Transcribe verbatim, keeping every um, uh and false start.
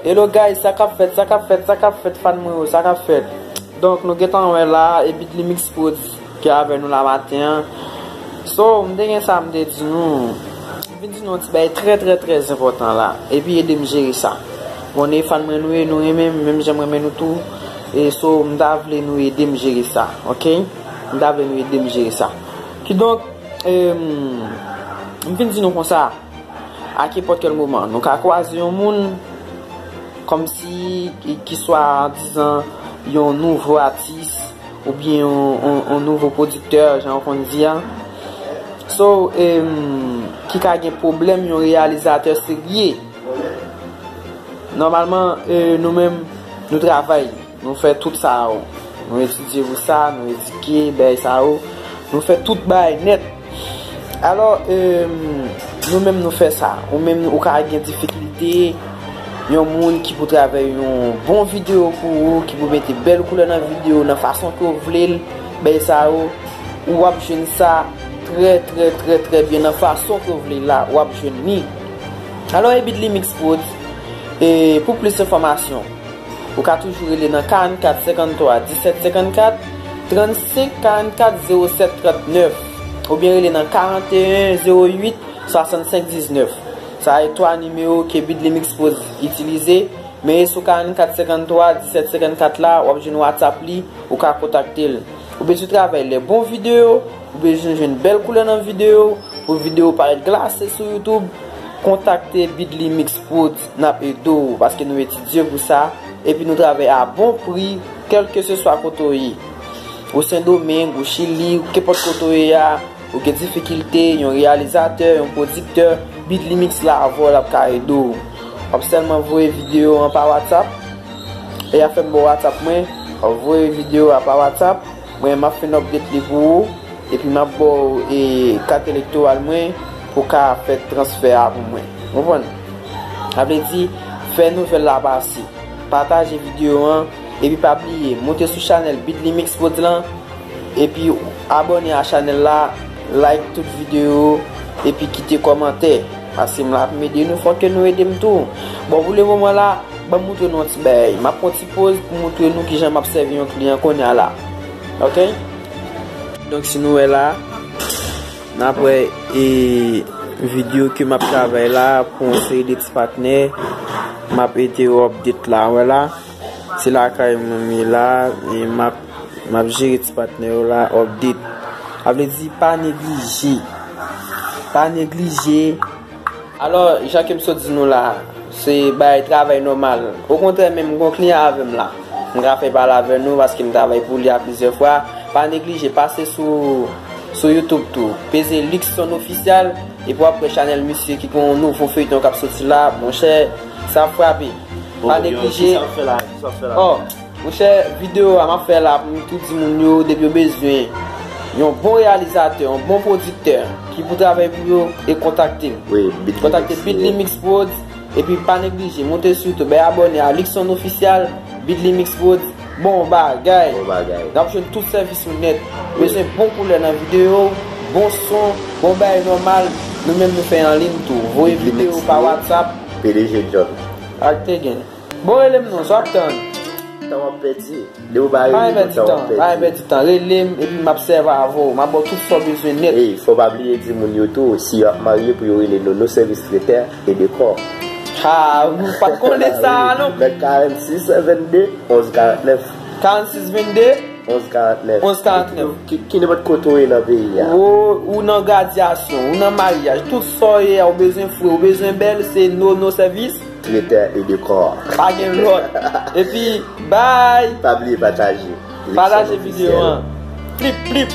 Hello guys, sa k ap fèt, sa k ap fèt, sa k ap fèt, fan mwen yo, sa k ap fèt? Donk, nou gentan wè la, e Bidly Mix Prod ki avè nou la maten an. So, m te gen sa m te di nou. M vin di nou yon ti bagay trè, trè, trè enpòtan la. Epi ede m jere sa. Bon, e fan mwen nou ye, nou renmen m, menm jan m renmen nou tou. E so, m ta vle nou ede m jere sa, ok? M ta vle nou ede m jere sa. Kidonk, em, m vin di nou konsa. A kenpòt kèl moman, nou ka kwaze yon moun, kòmsi, ki, ki swa, dizan, yon nouvo atis, oubyen yon, yon, yon nouvo pwodiktè, jan yo konn di a. So, em, ki ka gen pwoblèm yon reyalizatè serye. Nòmalman, e, nou menm, nou travay. Nou fè tout sa yo. Nou etidye pou sa, nou edike, bagay sa yo. Nou fè tout bagay nèt. Alò, em, nou menm nou fè sa. Ou menm, ou ka gen difikilte, yon moun ki pou travay yon bon videyo pou ou, ki pou mete bèl koulè nan videyo, nan fason ke w vle l, bagay sa yo, ou ap jwenn sa trè, trè, trè, trè byen nan fason ke w vle l la, w ap jwenn li. Alò, e Bidly Mix Prod, e pou plis enfòmasyon, ou ka toujou rele nan karannkat senkanntwa disèt senkannkat, trannsenk karannkat zewo sèt trannèf, oubyen rele nan karanteyen zewo uit swasannsenk diznèf. Sa e twa nimewo ke Bidly Mix Prod itilize, men e sou karannkat senkanntwa disèt senkannkat la, w ap jwenn WhatsApp li, ou ka kontakte l. Ou bezwen travay lè bon videyo, ou bezwen jwenn bèl koulè nan videyo, pou videyo parèt glase sou YouTube, kontakte Bidly Mix Prod, n ap ede w, paske nou etidye pou sa, epi nou travay a bon pri, kèlkeswa kote w ye. Ou Sendomeng, ou Chili, ou kenpòt kote w ye a, ou gen difikilte, yon reyalizatè, yon pwodiktè, Bidly Mix la avè w, l ap ka ede w. W ap sèlman voye videyo an pa WhatsApp, e y ap fè m ba w WhatsApp mwen, w ap voye videyo a pa WhatsApp, mwen m ap fin update li pou ou, epi m ap ba w, e, kat elektoral mwen pou w ka fè transfè a pou mwen. Ou konprann? Sa vle di, fè nouvèl la pase. Pataje videyo an, epi pa bliye, moute sou chanèl Bidly Mix Prod lan, epi abòne a chanèl la, like tout videyo, epi kite kòmantè. Paske m la pou m ede nou, fòk ke nou ede m tou. Bon, pou le moman la, ban m moutre nou yon ti bagay. M ap pran yon ti poz pou moutre nou kijan m ap sèvi yon kliyan kounye a la. Ok? Donk, si nou wè la, n ap wè, e, videyo ke m ap travay la pou yon seri de ti patnè. M ap ede yo update la, wè la. Se lakay mwen m ye la, e m ap, m ap jere ti patnè yo la, update. Sa vle di, pa neglije. Pa neglije. Alò, jan ke m sot di nou la, se bay travay nòmal. Okontrè, menm gon kliyan avè m la. M ka fè pale avè nou paske m travay pou li a plizyè fwa. Pa neglije, pase sou, sou YouTube tou. Peze Luckson Official, epi w ap wè chanèl misye ki gon nouvo feyton k ap soti la, monchè, sa ap frape. Pa neglije. Kisa w ap fè la? Kisa w ap fè la? Oh, monchè, videyo a m ap fè la pou m tou di moun yo, depi yo bezwen yon bon reyalizatè, yon bon pwodiktè ki pou travay pou yo, e kontakte m. Wi, Bidly Mix Prod. Epi pa neglije, monte sou YouTube, e abòne a Luckson Official, Bidly Mix Prod, bon bagay. Bon bagay. N ap jwenn tout sèvis ou nèt. Wi. Bezwen bon koulè nan videyo, bon son, bon bagay nòmal, nou menm nou fè anliy tou. Voye videyo pa WhatsApp. P D G John. Ak te gen. Bon, rele m non, sa w ap tann? Tan w ap pèdi. Depi w pa rele nou, tan w ap pèdi. Pa gen pèdi tan. Rele m, epi m ap sèvi avè w. M ap ba w tout sa w bezwen nèt. Ey, fò w pa bliye di moun yo tou, si yo ap marye pou yo rele nou, nou sèvis tretè e dekò. Ha, ou pa t konnen sa a, non? Nan karannsis vennde, onz karantnèf. Karannsis vennde? Onz karantnèf. Onz karantnèf. Ki, ki nenpòt kote w ye nan peyi a. Ou, ou nan gradyasyon, ou nan maryaj, tout sa w ye a, ou bezwen fre, ou bezwen bèl, se Nono Sèvis. Tretè e dekò. Pa gen lòt. Epi, bay. Pa bliye pataje. Pataje videyo an. Plip, plip.